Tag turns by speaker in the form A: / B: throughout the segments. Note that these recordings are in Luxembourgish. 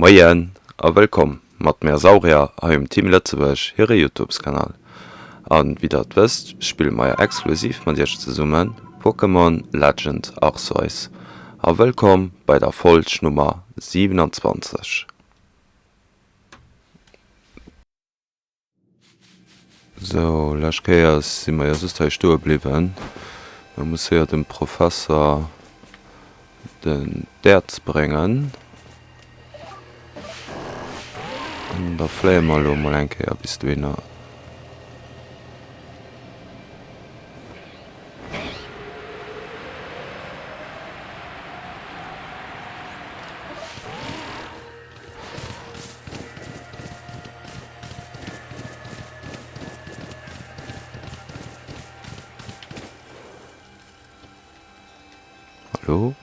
A: Moien a wëllkomm mat mär Saurier hei um Team Lëtzebuerg hire Youtubes Kanal. An wéi der et wësst spille mer exklusiv mat iech zesummen Pokémon Legend Arceus a wëllkomm bei der Folg Nummer 27. Sou, lescht Kéiers si mer jo just hei stoe bliwwen. Mer musse jo dem Professer den d'Äerz bréngen. An da fléie mer elo mol eng Kéier bis dohinner. Hallo?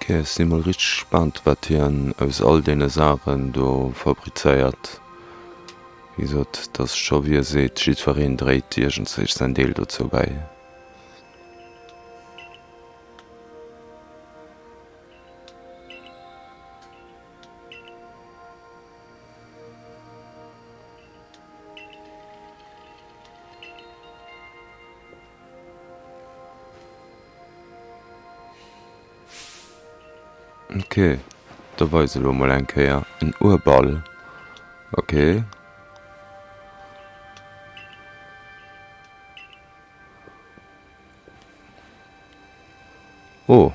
A: Ok, ech si mol richteg gespaant wat hien aus all deene Saachen do fabrizéiert. Wéi gesot, et ass scho wéi e seet, jiddwereen dréit iergendswéi säin Deel dozou bäi. Ok, da weis elo mol eng Kéier en Urball. Ok. Oh,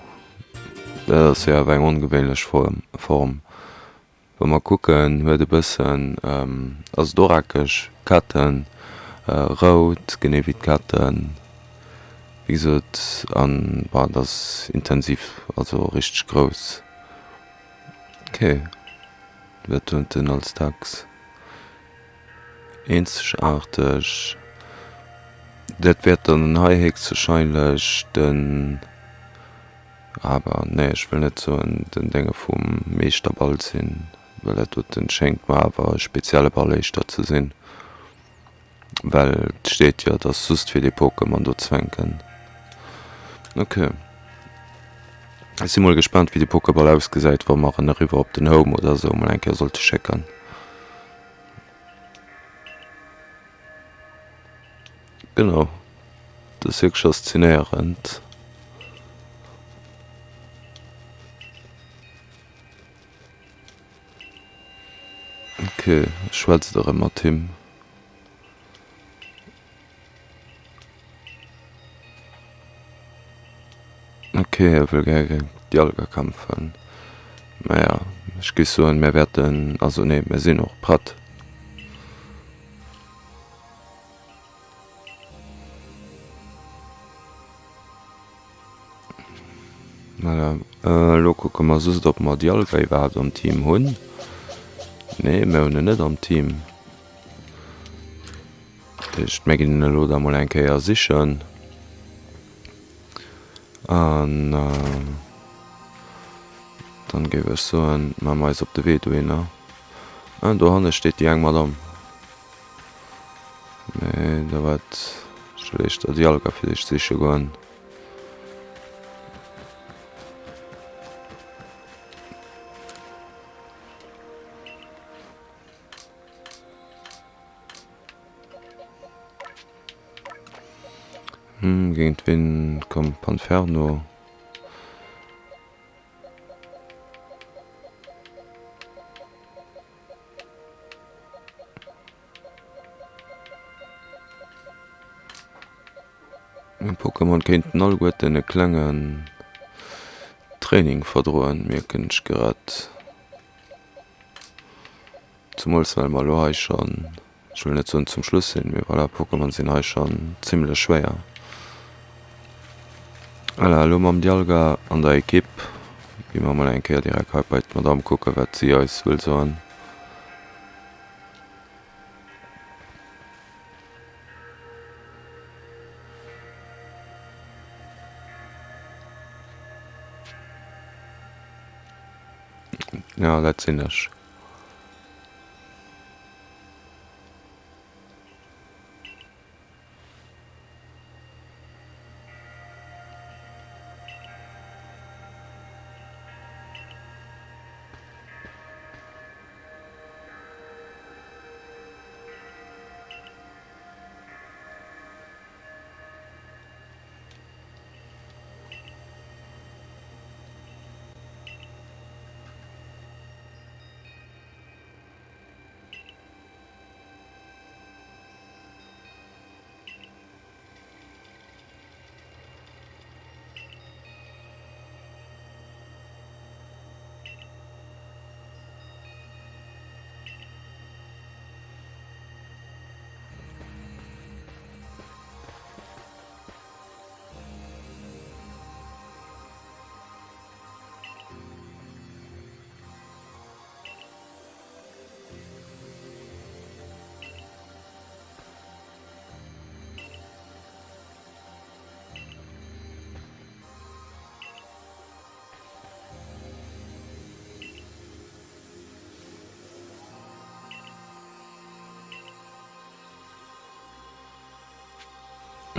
A: dat ass jo awer eng ongewéinlech Form. Wa mer kucken, huet e bëssen, ass et orakeg, Ketten, rout, genee wéi d'Ketten, wéi gesot, an bon, et ass intensiv, also richteg grouss. Ok, wat huet en als Tax? Eenzegaarteg, dat wäert dann hei héchstwahrscheinlech den. Awer nee, ech wëll net soen den Dénge vum Meeschterball sinn, well dat doten schéngt mer awer e spezielle Ball éischter ze sinn, well et steet jo, et ass just fir déi Pokémon do ze fänken. Ok, ech si mol gespaant wéi de Pokéball ausgesäit, wa mer en eriwwer op den Home oder esou mol eng Kéier sollte schécken. Genau, dat ass wierklech faszinéierend. Ok, ech schwätzt erëm mat him. Ok, e wëll gär géint Dialga kämpfen. Naja, ech géif soen, mir wäerten, also nee, mir sinn och prett. Voilà, elo kucke mer just, ob mer Dialga iwwerhaapt am Team hunn. Nee, mir hunn en net am Team. Dat heescht, mir ginn en elo da mol eng Kéier sichen. An dann géif ech soen, maache mer eis op de Wee dohinner. Ah, dohanne steet déi eng Madame. Mee da wat soll ech der Dialga fir dech siche goen? Géint ween komm Panferno? Meng Pokémon kéinten alleguerten e klengen Training verdroen, mierken ech grad. Zemools well mer elo hei schonn, ech wëll net soen zum Schluss sinn, mee voilà, Pokémon sinn hei schonn zimmlech schwéier. Voilà, elo mam Dialga an der Ekipp gi mer mol eng Kéier direkt hei bei d'Madame kucken, wat si eis wëll soen. Jo, dat sinn ech.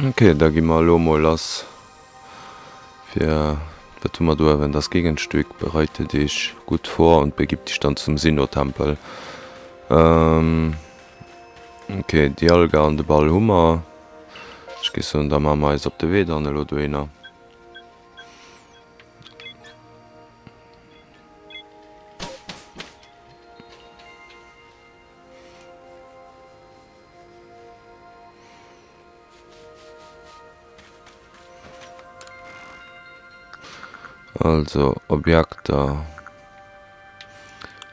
A: Ok, da gi mer elo mol lass fir, wat hu mer do uewen, Das Gegenstück, bereite dich gut vor und begib dich dann zum Sinnoh-Tempel. Ok, Dialga an de Ball hu mer. Ech géif soen, da maache mer eis op de Wee dann elo dohinner. Also Objekter,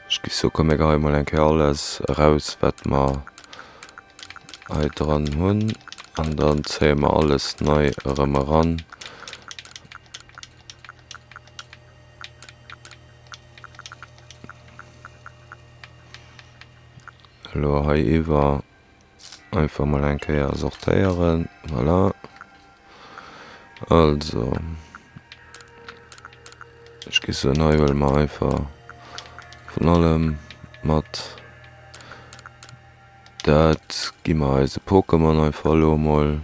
A: ech géif soe komm mir geheie mol eng Kéier alles eraus wat mer hei dran hunn an dann zéie mer alles nei erëm eran. Elo hei iwwer einfach mol eng Kéier sortéieren, voilà. Also, ech géif soen, hei huele mer einfach vun allem mat. Dat gi mer eise Pokémon einfach elo emol.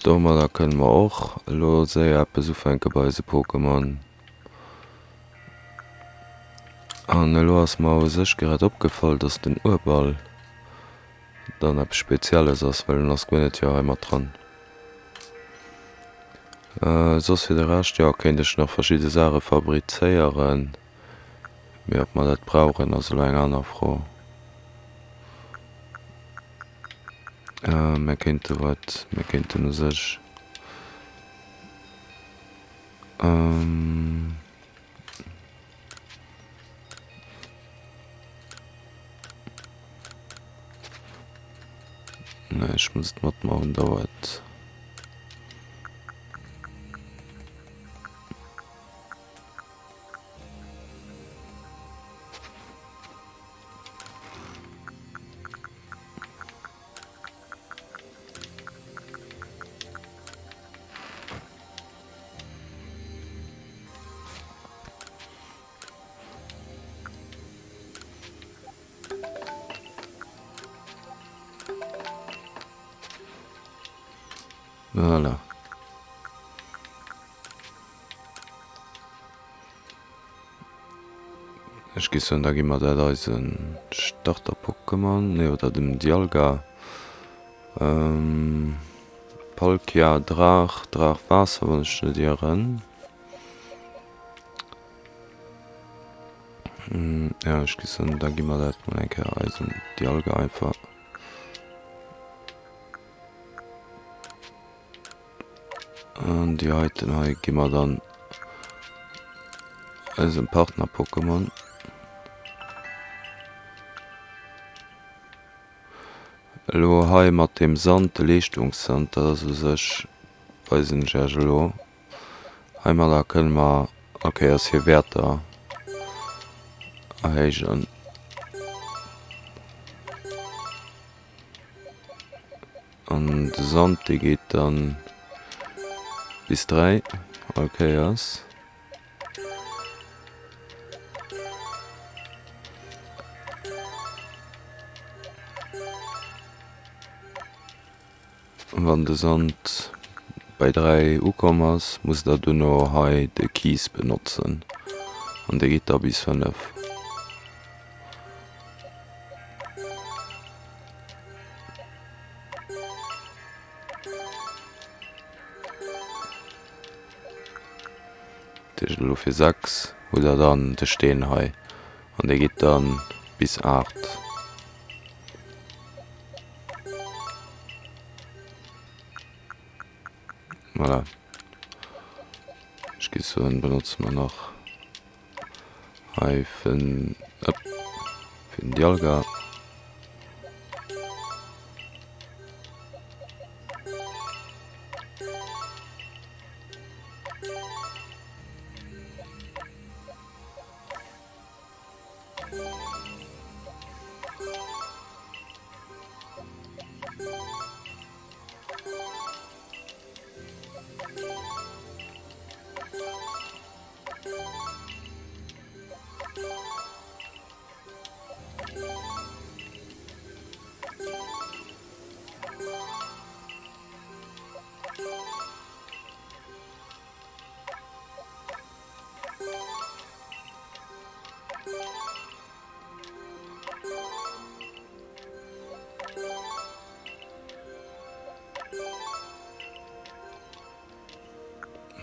A: Domadder kënne mer och elo séier eppes ufänke bei eise Pokémon. An elo ass mer u sech grad opgefall, dass den Urball dann eppes Spezielles ass, well en ass guer net jo hei mat dran. Soss fir de Rescht, jo, kéint ech nach verschidde Saache fabrizéieren, mee ob mer dat brauchen, ass elo eng aner Fro. Mir kéinte wat, mir kéinten u sech. Nee, ech muss et matmaachen, dauert. Voilà. Ech géif soen, da gi mer dat eise Starter-Pokémon, nee oder dem Dialga. Palkia, Draach, Draach Waasser, wann ech net ieren. Ja, ech gi soen, da gi mer dat mol eng Kéier eisem Dialga einfach. An déi heiten hei gi mer dann eisem Partner-Pokémon. Elo hei mat deem Sand, de Leeschtungssand, dat ass u sech, weisen ech Iech elo, heimadder kënne mer all Kéiers hir Wäerter erhéijen. An de Sand, dee geet dann bis 3 all Kéiers. Wann de Sand bei 3 ukomm ass, musst der duerno hei de Kiis benotzen an dee geet da bis 5. Dat heescht elo fir 6 hutt der dann de Steen hei an dee geet dann bis 8. Voilà. Ech géif soen, benotze mer nach hei fir den Dialga.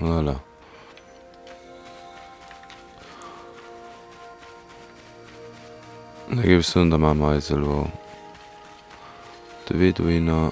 A: Voilà. Da géif ech soen, da maache mer eis elo de Wee dohinner.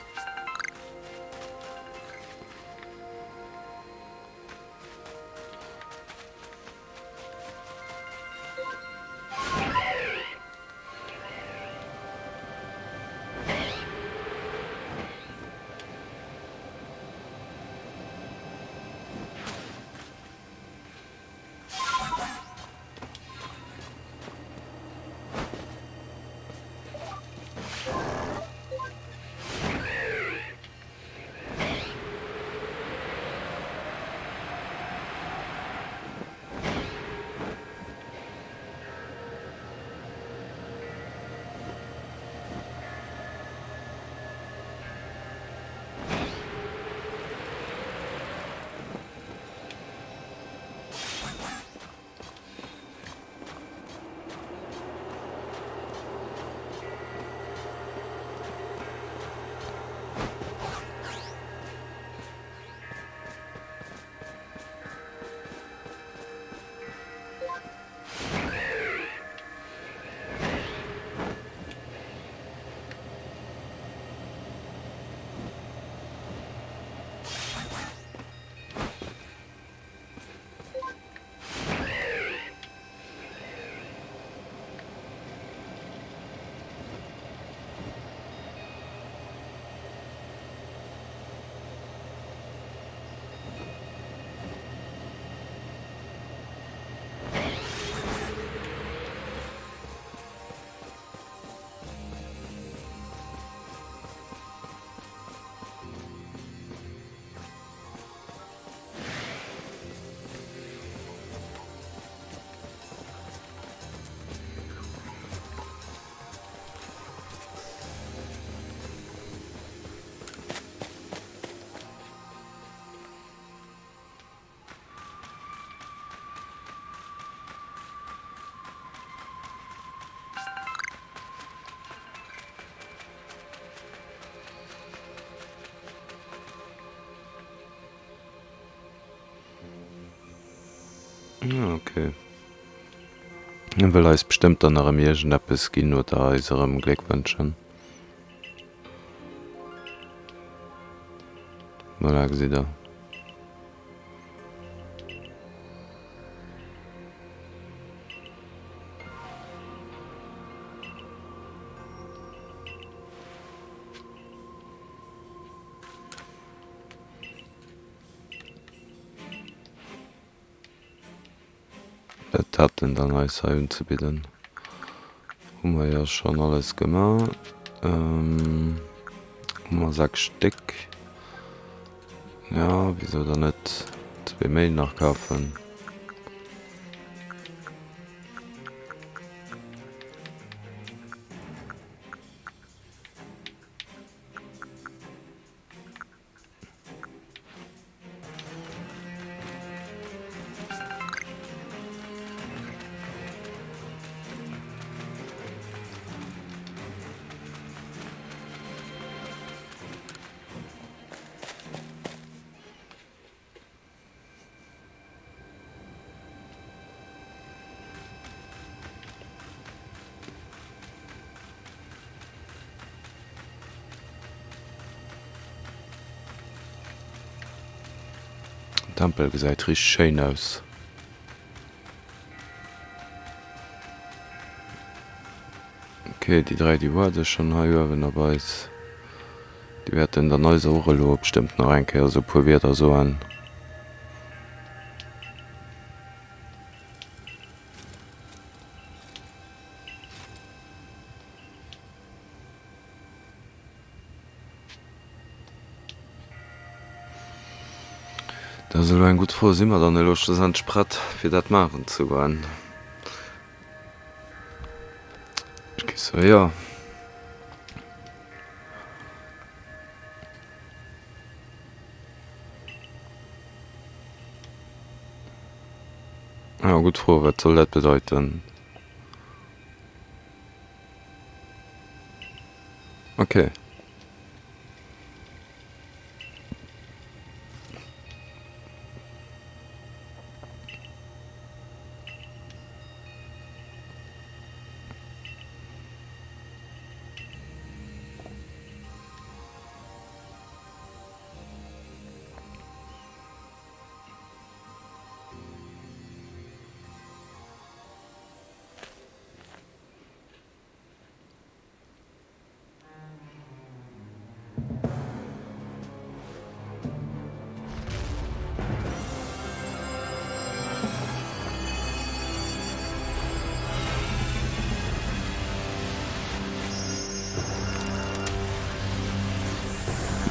A: Ah, okay. En wëll eis bestëmmt dann erëm iergendeppes ginn oder eis erëm Gléck wënschen. Voilà, gesitt der. Dat hat en dann eis hei unzebidden. Hu mer jo schonn alles gemaach. Hu mer 6 Stéck. Ja, wisou dann net zwee méi nach kafen? Den Tempel gesäit richteg schéin aus. Ok, déi 3 déi waarde schonn hei uewen op eis. Déi wäerten dann eis och elo bestëmmt nach eng Kéier esou e puer Wierder soen. Dat ass elo eng gutt Fro. Si mer dann elo schlussendlech prett, fir dat maachen ze goen? Ech géif soe jo. Ah, gutt Fro. Wat soll dat bedeiten? Okay.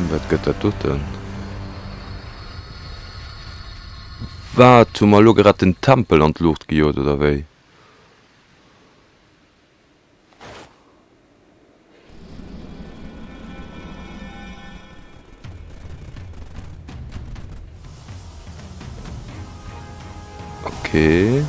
A: Wat gëtt dat doten? Wat? Hu mer elo grad den Tempel an d'Luucht gejot oder wéi? Okay.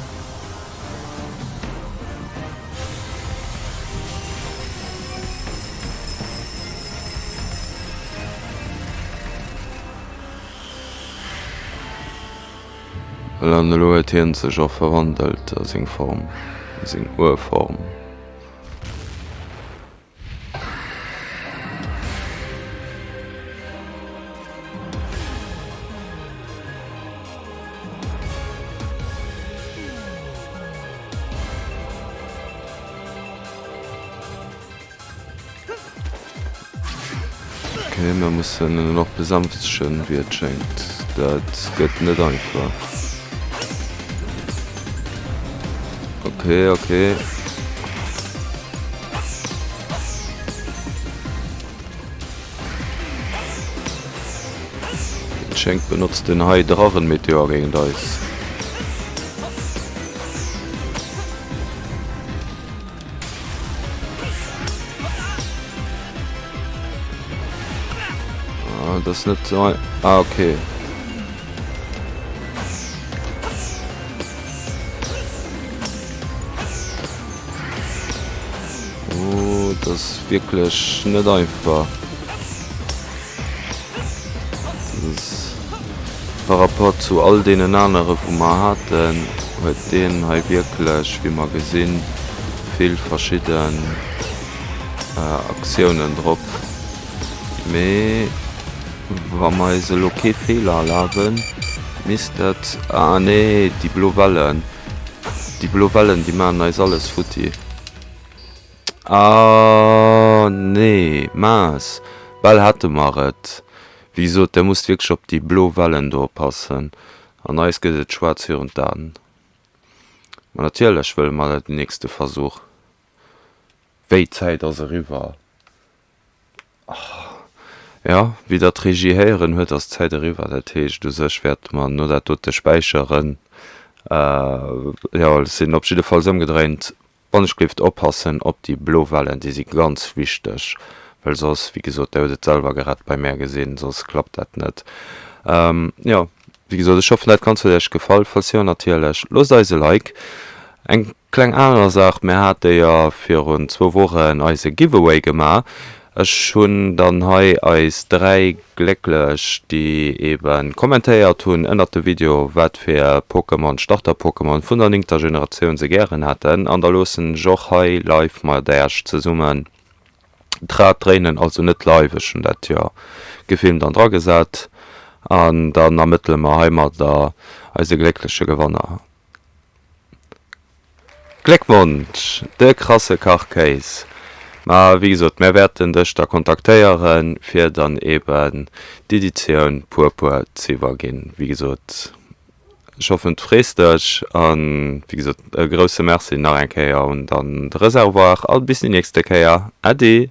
A: An elo huet hien sech och verwandelt a seng Form, seng Urform. Ok, mir mussen en och besänftegen, wéi et schéngt. Dat gëtt net einfach. Ok, ok. Et schéngt benotzt den hei Drachenmeteor géint eis. Ah, das ist net so. Ah, okay. Oh, das ist wirklich net einfach. Das ist par rapport zu all deenen anere wou mer haten. Huet deen hei wierklech, wéi mer gesinn, vill verschidden Aktiounen drop. Mee wa mer eis elo kee Feeler erlaben, misst et, ah nee, déi blo Wellen, déi blo Wellen, déi maachen eis alles futti. Ah nee, mince, bal hate mer et. Wéi gesot, där musst wierklech op déi blo Wellen do oppassen. An eis gëtt et schwaarz virun d'Aen. Ma natierlech wëlle mer dat nächste Versuch. Wéi, d'Zäit ass eriwwer? Jo, wéi der d'Regie héieren huet, ass d'Zäit eriwwer. Dat heescht, u sech wäerte mer no dat dote späicheren. Jo, ech sinn op jiddefalls ëmgedréint. Wann ech gléift oppassen op déi blo Wellen, déi si ganz wichteg, well soss, wéi gesot, der hutt et selwer gerad bei mär gesinn, soss klappt dat net. Jo, wéi gesot, ech hoffen dat Ganzt huet iech gefall. Falls jo, natierlech loosst eis e Like. Eng kleng aner Saach, Mär hate jo virun zwou Wochen eise Giveaway gemaach. Ech hunn dann hei eis 3 Glécklech déi eben kommentéiert hunn ënnert dem Video wat fir Pokémon, Starter Pokémon vun der néngter Generatioun se gären hätten an da loossen ech och hei live mat Äech zesummen d'Rad dréinen, also net live, ech hunn dat jo gefilmt an dragesat an dann ermëttele mer heimadder eise gléckleche Gewanner. Gléckwonsch! De krasse Kachkéis! Ma wéi gesot, mär wäerten dech da kontaktéieren, fir dann eben d'Editioun Purpur z'iwwerginn. Wéi gesot, ech hoffen et frees dech an wéi gesot e grousse Merci nach eng Kéier un dann de Reservoir a bis déi nächste Kéier. Äddi!